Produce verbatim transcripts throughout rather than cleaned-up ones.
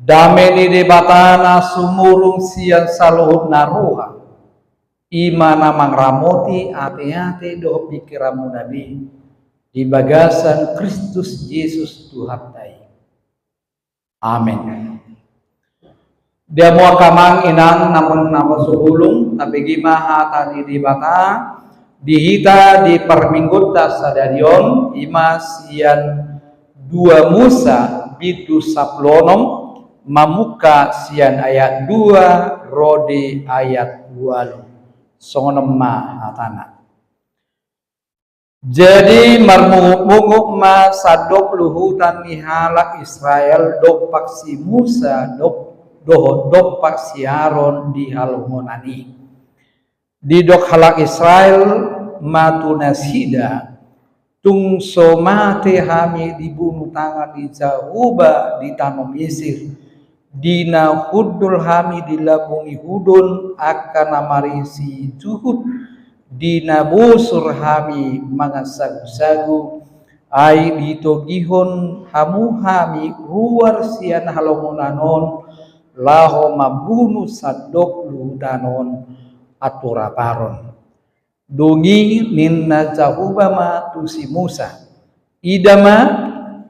Dame ni Debata na sumurung sian saluhut na roha, i ma na mangaramoti ateate dohot pingkiranmuna be di bagasan Kristus Jesus Tuhanta i. Amen. Di hamu angka amang inang na muna na so bulung, tabege ma hata ni Debata di hita di parminggunta sadari on, i ma sian dua Musa bindu sampulu onom, mamungka sian ayat dua ro di ayat ualu. Songon on ma hatana. Jadi marmungutmungut ma sandok luhutan ni halak Israel dompak si Musa dop-, dohot dompak si Aron di halongonan i. Didok halak Israel ma tu nasida, tung so mate hami dibunu tangan ni Jahowa di tano Misir, di na hundul hami di lambung ni hudon angka na marisi juhut, di na bosur hami mangan sagusagu, ai ditogihon hamu hami ruar sian halongonan on, laho mambunu sandok luhutan on anturaparon. Dung i ninna Jahowa ma tu si Musa, ida ma,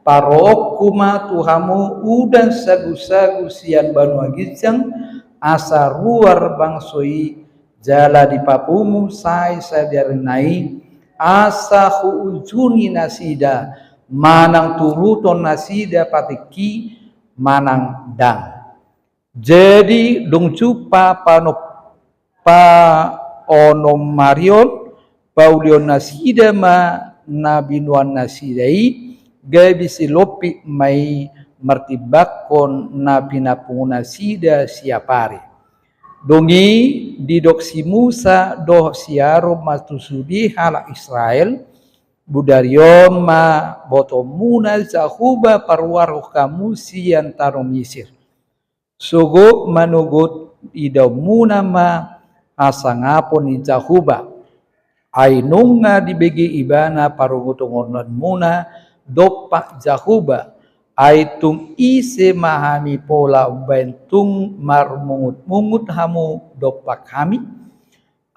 paroonku ma tu hamu udan sagusagu sian banua ginjang, asa ruar bangso i, jala dipapungu sae sadari nai, asa huujuni nasida, manang turuton nasida patikki, manang ndang. Jadi dung jumpa panop-, paonomarion, paulion nasida ma na binoan nasida i, gabe silompit ma i martimbangkon na pinapungu nasida siapari. Dung i didok si Musa dohot si Aron ma tu sude halak Israel, bodari on ma botoonmuna Jahowa paruarhon hamu sian tano Misir. Sogot manogot idaonmuna ma hasangapon ni Jahowa. Ai nunga dibege ibana parhunguthungutonmuna dompak Jahowa. Ai tung ise ma hami pola umbahen tung marmungutmungut hamu dompak hami?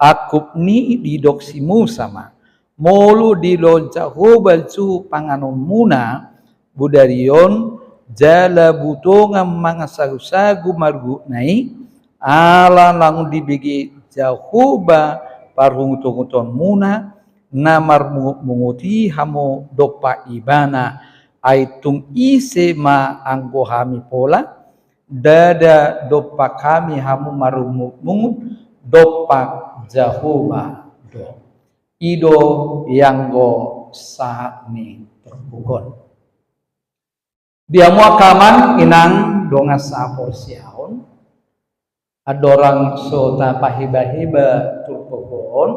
Angkup ni i didok si Musa ma, molo dilehon Jahowa juhut panganonmuna bodari on, jala butongan mangan sagusagu margugutna i, ala naung dibege Jahowa parhunguthungutonmuna, na marmungutmungut i hamu dompak ibana, ai tung ise ma anggo hami pola? Ndada dompak hami hamu marmungutmungut, dompak Jahowa do. I do ianggo sahat ni turpuk on. Di hamu angka amang inang dongan sahaporseaon, andorang so tapahibahibahon turpuk on,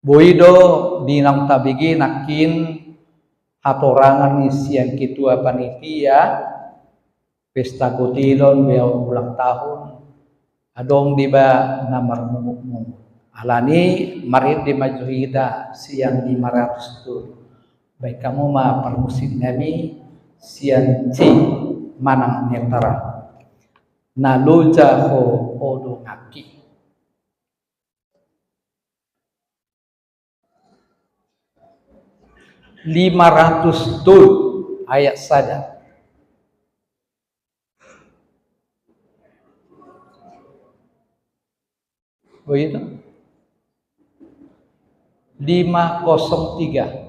boi do di naung tabege nangkin hatorangan ni sian ketua panitia pesta kotilon be ulang tahun, adong deba na marmungutmungut. Alani i marende ma jo hita sian lima ratus tu. Baen hamu ma parmusik nami sian C manang netral. Na loja ho o donganki. Lima ratus tolu ayat sada. Begitu? Lima kosong tiga.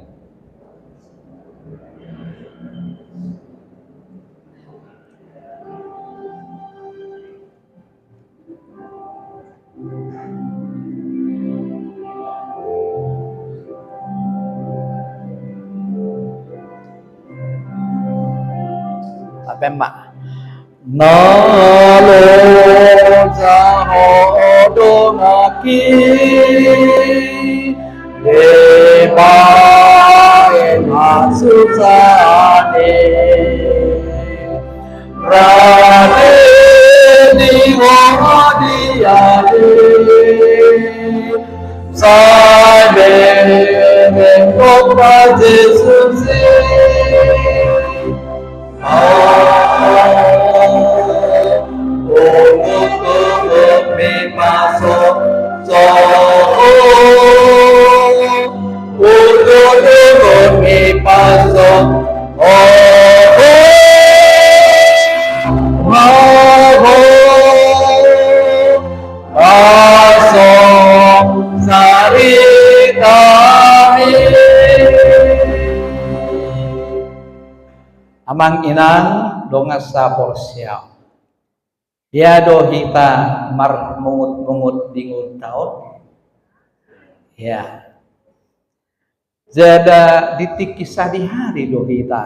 Tape ma. Na loja ho donganki, dibaen hasusaan i. Rade ni ho diari, sai bereng Tuhan Jesus i. Amen. Amang inang dongan saporseaon. Ia do hita marmungut-mungut di ngolunta on. Ia. Jala di tingki sadihari do hita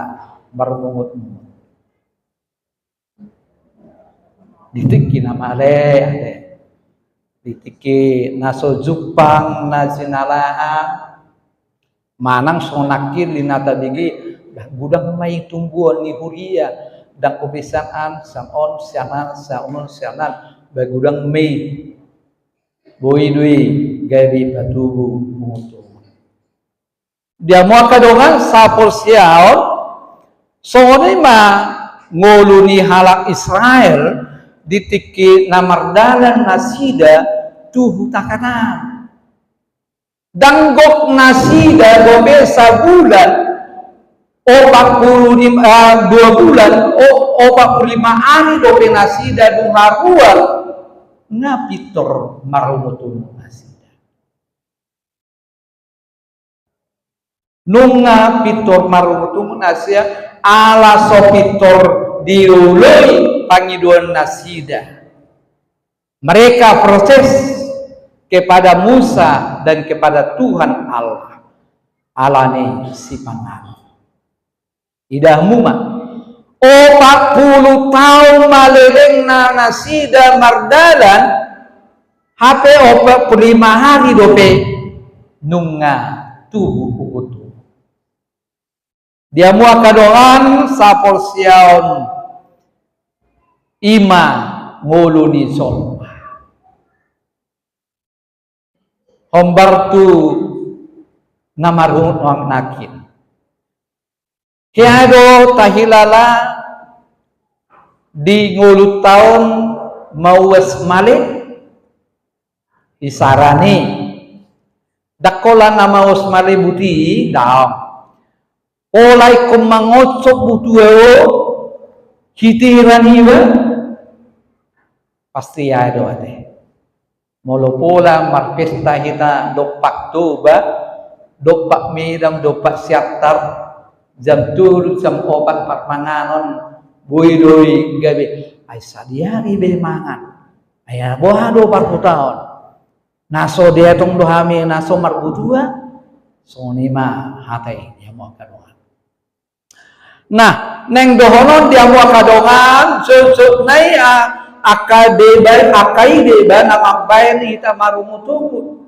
marmungut-mungut. Di tingki na male, ate. Di tingki na so jumpang na jinalahan, manang songon nangkin di na tabege, bah, godang ma i tumbuon ni huria, ndang ope sian an, sian on, sian an, sian on, sian an, bah, godang ma i. Boi do i gabe patubu mungut-mungut. Di hamu angka dongan saporseaon, songon i ma ngolu ni halak Israel di tingki na mardalan nasida tu huta Kanaan. Ndang gok nasida dope sabulan, opat pulu lima, eh, dua bulan, o-, opat pulu lima ari dope nasida dung haruar, nga pintor marungut-ungut nasida. Nunga pintor marungut-ungut nasida, ala so pintor dioloi pangidoan nasida. Mereka protes kepada Musa dan kepada Tuhan Allah. Ala ni sipanganon. Ida hamu ma. Opat pulu taon ma lelengna nasida mardalan, hape opat pulu lima ari dope nunga tubu ungut-ungut. Di hamu angka dongan saporseaon, i ma ngolu ni jolma. Hombar tu na marungut-ungut nangkin. Hea do tahilala di ngolunta on mauas male? Isarana i, ndang holan na mauas male buti, daong. Pola ingkon mangonsop butua on, hitiran iba, pasti ia do ate. Molo pola marpesta hita dompak Toba, dompak Medan, dompak Siantar, jam tolu, jam opat parmanganon, boi do i gabe. Ai sadihari be mangan. Ai boha do parhutaon. Na so dietong do hami na so marbutua, songon i ma hata i, di hamu angka dongan. Nah, naeng dohonon di hamu angka dongan, jotjot nai, a, angka deba, angka i deba na mambaen hita marungut-ungut.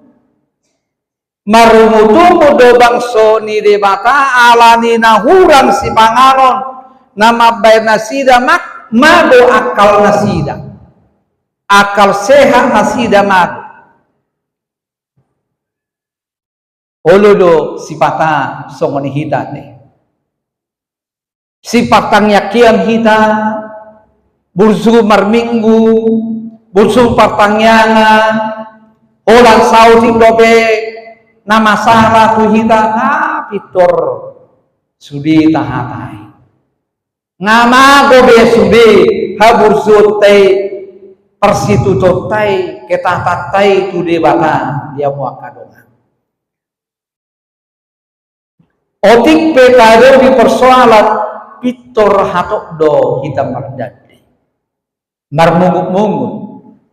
Marungut-ungut do bangso ni Debata, ala ni na hurang sipanganon na mambaen nasida, ma-, mago akal nasida. Akal sehat nasida mago. Olo do sipata songon i hita ate. Sipartangiangkian hita, burju marminggu, burju partangiangan, holan saotik dope na masalah tu hita, nga pintor sude tahatai. Nga mago be sude haburjuonta i, parsitutuonta i, ketaatanta i tu Debata, di hamu angka dongan. Otik pe tahadopi persoalan, pintor hatop do hita mardande. Marmungut-mungut,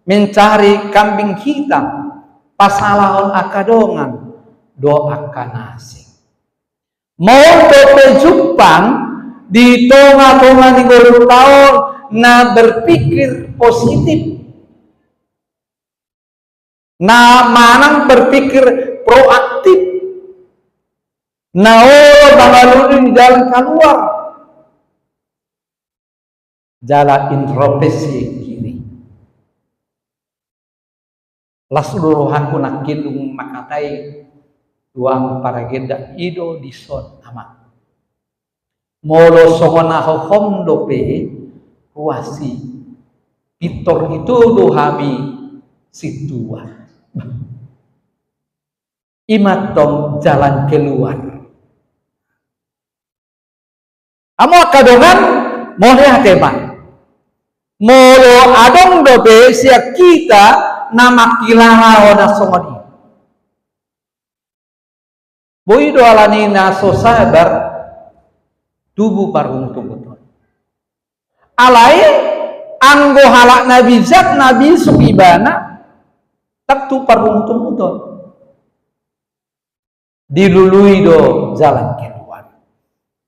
mencari kambing hitam, pasalahon angka dongan, dohot angka na asing. Molo pe jumpang di tonga-tonga ni ngolunta on na berpikir positif, na manang berpikir proaktif, na olo mangalului jalan kaluar. Jala introspeksi diri. Las do rohangku nangkin dung mangkatai tu angka paragenda i do dison, Amang. Molo songon na hohom dope, huasi, pintor ito do hami sintua. I ma tong jalan keluar. Hamu angka dongan, mauliate ma. Molo adong dope sian hita na mangkilala hona songon i, boi do ala ni na so sabar tubu parungutunguton. Alai anggo halak na bijak na bisuk ibana, ndang tu parungutunguton. Dilului do jalan keluar.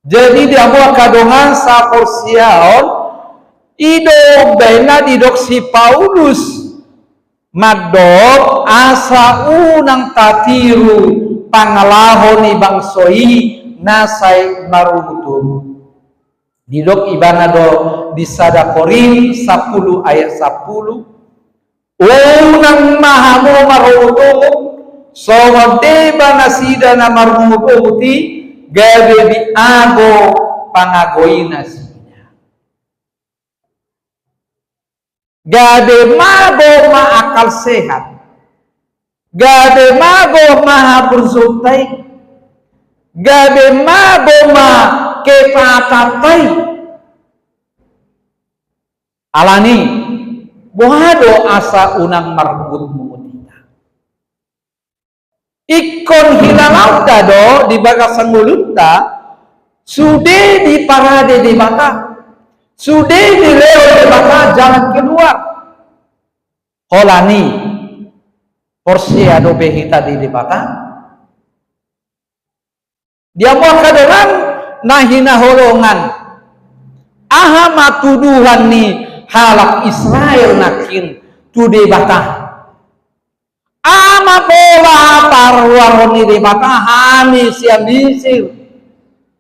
Jadi di hamu angka dongan saporseaon, i do umbaen na didok si Paulus mandok asa unang tatiru pangalaho ni bangso i na sai marungutungut. Didok ibana do di sada Korint sampulu ayat sampulu, unang ma hamu marungutungut songon deba nasida na marungutungut i, gabe diago pangagoi nasida. Gabe mago ma akal sehat. Gabe mago ma haporseaonta i. Gabe mago ma ketaatanta i. Alani, boha do asa unang marungutungut hita? Ingkon hilalaonta do di bagasan ngolunta, sude diparade Debata, sude dilehon Debata jalan keluar. Holan i, porsea dope hita di Debata? Di hamu angka dongan na hinaholongan, aha ma tuduhan ni halak Israel nangkin tu Debata? Aha ma pola paruaron ni Debata hami sian Misir,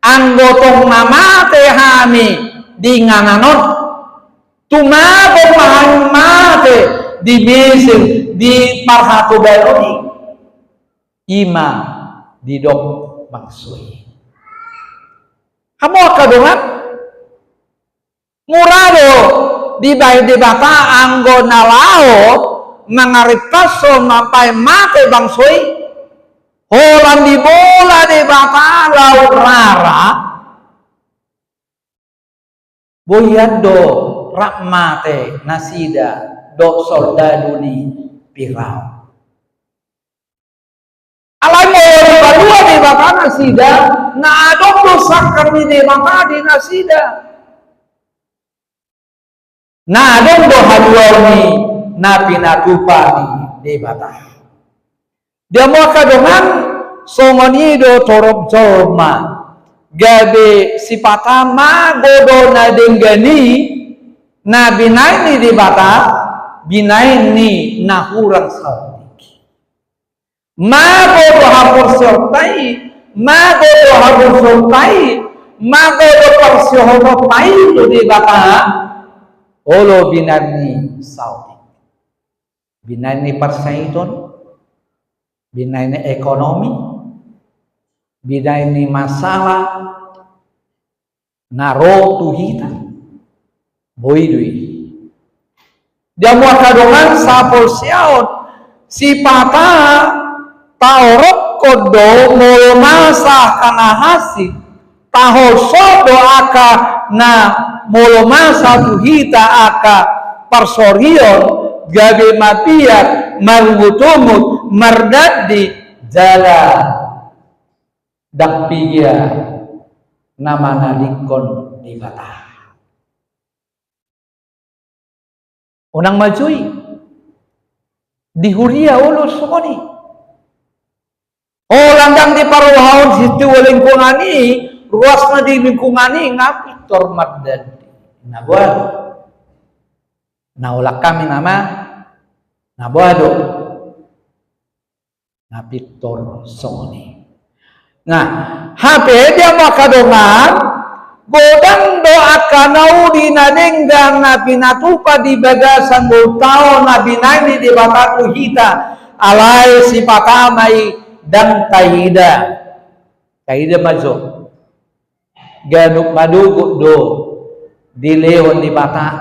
anggo tong na mate hami di inganan on? Tumagon ma hami mate di Misir, di parhatobanon i. I ma didok bangso i. Hamu angka dongan, mura do dibaen Debata anggo na laho mangarimpashon mambaen mate bangso i? Holan dibola Debata laut rara, boi do rap mate nasida dohot soldadu ni Firaun. Alai molo dipalua Debata nasida, na adong do sangkap ni Debata di nasida. Na adong do haluaon ni na pinatupa ni Debata. Di hamu angka dongan, songon i do torop jolma, gabe sipata mago do na denggan i, na binaen ni Debata, binaen ni na hurang saotik. Mago do haporseaonta i, mago do haporseaonta i, mago do parsihohonta i tu Debata, olo binaen ni saotik. Binaen ni parsaiton, binaen ni ekonomi, binaen ni masalah na ro tu hita. Boi do i. Di hamu angka dongan saporseaon, sipata taorophon do molo masa angka na hansit, taholso do angka na molo masa tu hita angka parsorion, gabe mabiar, marungutungut, mardandi, jala ndang piga na manadingkon Debata. Unang ma jo i. Di huria olo songon i. Holan ndang diparrohahon situtu lingkungan i, ruasna di lingkungan i, nga pintor mardandi. Na boha do? Na holan hami nama, na boha do? Na pintor songon i. Nah, hape di hamu angka dongan, godang do angka na uli na denggan na pinatupa di bagasan ngolunta on na binaen ni Debata tu hita, alai sipata ma i ndang taida. Taida ma jo. Ganup madogot do dilehon Debata